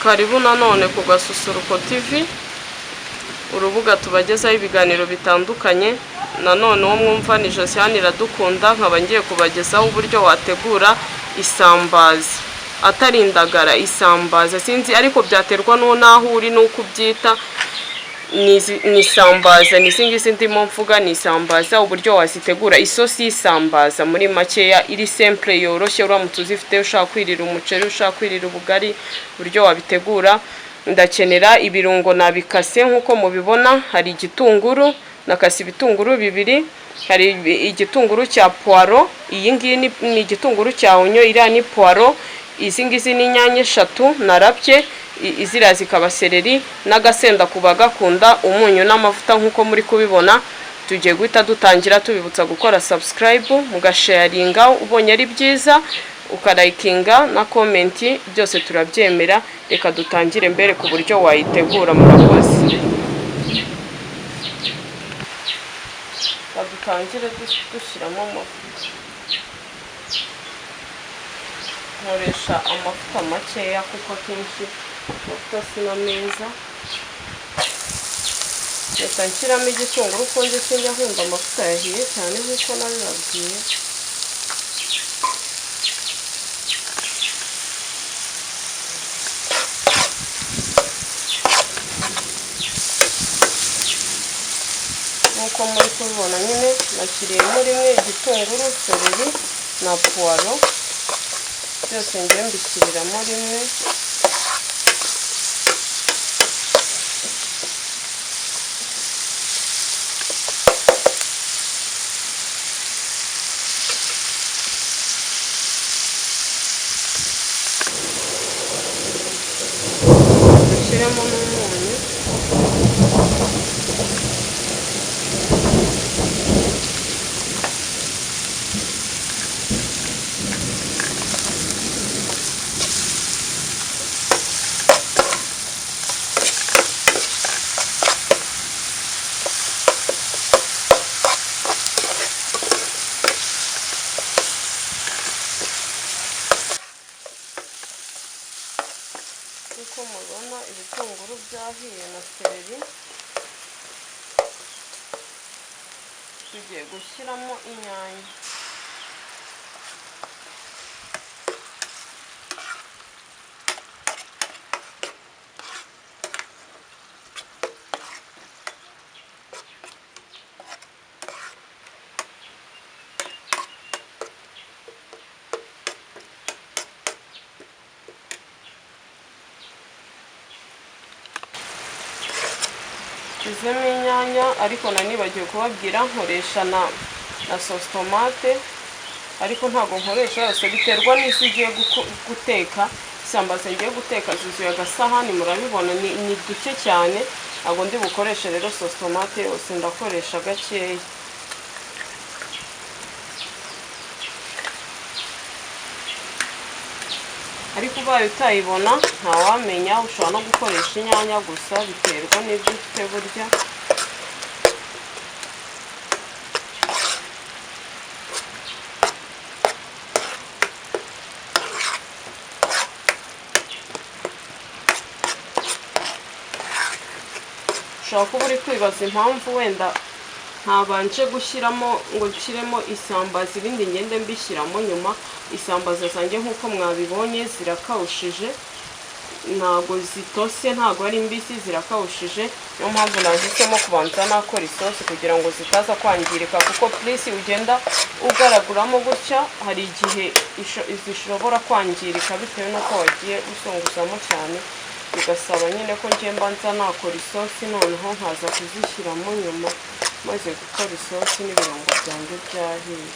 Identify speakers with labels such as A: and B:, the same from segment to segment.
A: Karibu nanone ku Gasusuruko TV, urubuga tubagezaho ibiganiro bitandukanye. Nanone uwo mwumva ni Josiane Iradukunda, nkaba ngiye kubagezaho uburyo wategura isambaza atari indagara, isambaza sinzi ariko byaterwa n'aho uri n'uko ubyita. Ni isambaza, ni izi ngizi ndimo mvuga, ni isambaza. Uburyo wazitegura isosi y'isambaza muri makeya, iri simple, yoroshye, uramutse uzifite ushaka kwirira umuceri, ushaka kwirira ubugari, uburyo wabitegura. Ndakenera ibirungo, nabikase nk'uko mubibona. Hari igitunguru, nakase ibitunguru bibiri, hari igitunguru cya puwaro, iyi ngiyi ni igitunguru cya onyo, iriya ni puwaro, izi ngizi ni inyanya eshatu narabye, ziriya zikaba seleri n'agasenda ku bagakunda, umunyu n'amavuta nk'uko muri kubibona. Tugiye guhita dutangira, tubibutsa gukora subscribe, mugasharinga ubonye ari byiza, ukarayikinga na comment, byose turabyemera. Reka dutangire mbere ku buryo wayitegura. Murakoze. Reka dutangire dushyiramo amavuta. Nkoresha amavuta makeya kuko akenshi amavuta si na meza. Reka nshyiramo igitunguru kuko njye sinjya nkunda amavuta yahiye cyane nk'uko nabibabwiye. Nk'uko muri kubibona nyine, nashyiriyemo rimwe igitunguru, seleri na puwaro, byose ngiye mbishyiriramo rimwe. Dushyiremo n'umunyu. Nk'uko mubibona, ibitunguru byahiye na seleri, tugiye gushyiramo inyanya. Nshyizemo inyanya, ariko nanibagiwe kubabwira, nkoresha na sauce tomate, ariko ntabwo nkoresha yose, biterwa n'izo ugiye guteka. Isambaza ngiye guteka zuzuye agasahani, murabibona ni duke cyane, ntabwo ndi bukoreshe rero sauce tomate yose, ndakoresha gakeya. Ariko ubaye utayibona ntawamenya, ushobora no gukoresha inyanya gusa, biterwa n'ibyo ufite burya. Ushobora kuba uri kwibaza impamvu wenda ntabanje gushyiramo ngo nshyiremo isambaza, ibindi ngende mbishyiramo nyuma. Isambaza zanjye nk'uko mwabibonye zirakawushije, ntago zitose, ntago ari mbisi, zirakawushije. Niyo mpamvu nahisemo kubanza nakora isosi kugira ngo zitaza kwangirika, kuko plus ugenda ugaraguramo gutya hari igihe zishobora kwangirika bitewe n'uko wagiye usunguzamo cyane, bigasaba nyine ko ngiye mbanza nakora isosi, noneho nkaza kuzishyiramo nyuma maze gukora isosi n'ibirungo byanjye byahiye.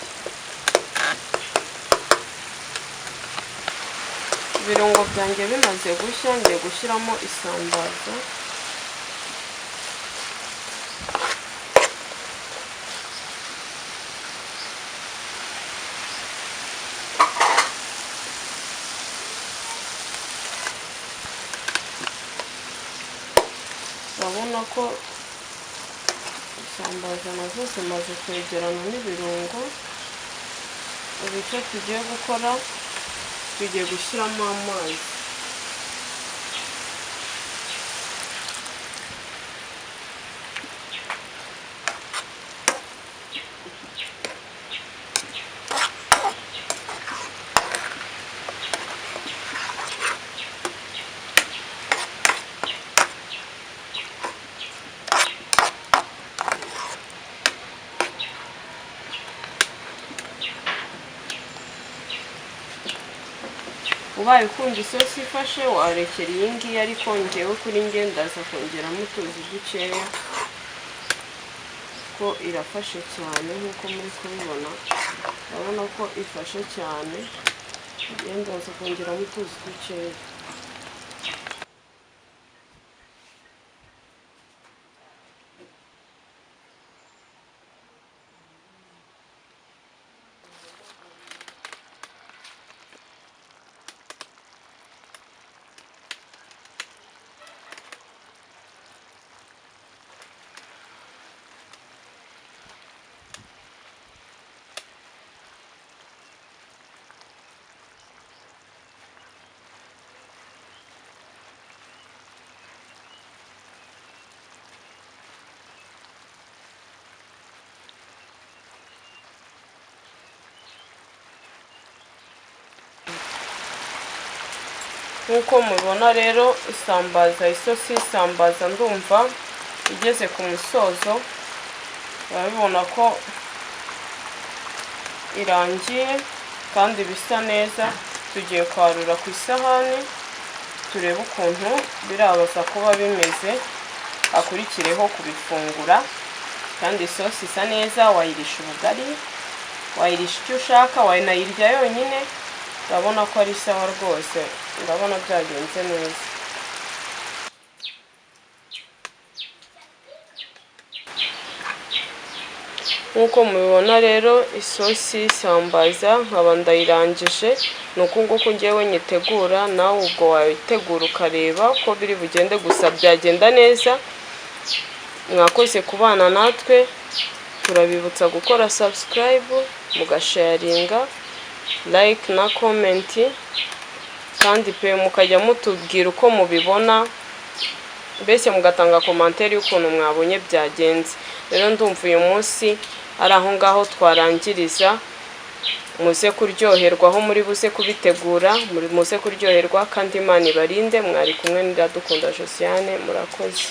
A: Ibirungo byanjye bimaze gushya, ngiye gushyiramo isambaza. Urabona ko isambaza nazo zimaze kwegerana n'ibirungo. Ubu icyo tugiye gukora, tugiye gushyiramo amazi. Ubaye ukunda isosi ifashe warekera iyi ngiyi, ariko ngewe kuri nge ndaza kongeramo utuzi dukeya ko irafashe cyane nk'uko muri kubibona. Urabona ko ifashe cyane, ndaza kongeramo utuzi dukeya. Nk'uko mubibona rero isambaza, isosi y'isambaza ndumva igeze ku musozo, urabibona ko irangiye kandi bisa neza. Tugiye kwarura ku isahani turebe ukuntu birabaza kuba bimeze, akurikireho kubifungura. Kandi isosi isa neza, wayirisha ubugari, wayirisha icyo ushaka, wayinayirya yonyine. Urabona ko ari sawa rwose, ndabona byagenze neza. Nk'uko mubibona rero isosi y'isambaza nkaba ndayirangije. Ni uku nguku ngewe nyitegura, nawe ubwo wayitegura ukareba ko biri bugende, gusa byagenda neza. Mwakoze kubana natwe, turabibutsa gukora subscribe, mugasharinga, like na comment, kandi pe mukajya mutubwira uko mubibona, mbese mugatanga commentaire y'ukuntu mwabonye byagenze. Rero ndumva uyu munsi ari aho ngaho twarangiriza. Muze kuryoherwa aho muri buze kubitegura, muze kuryoherwa kandi Imana ibarinde. Mwari kumwe n'Iradukunda Josiane, murakoze.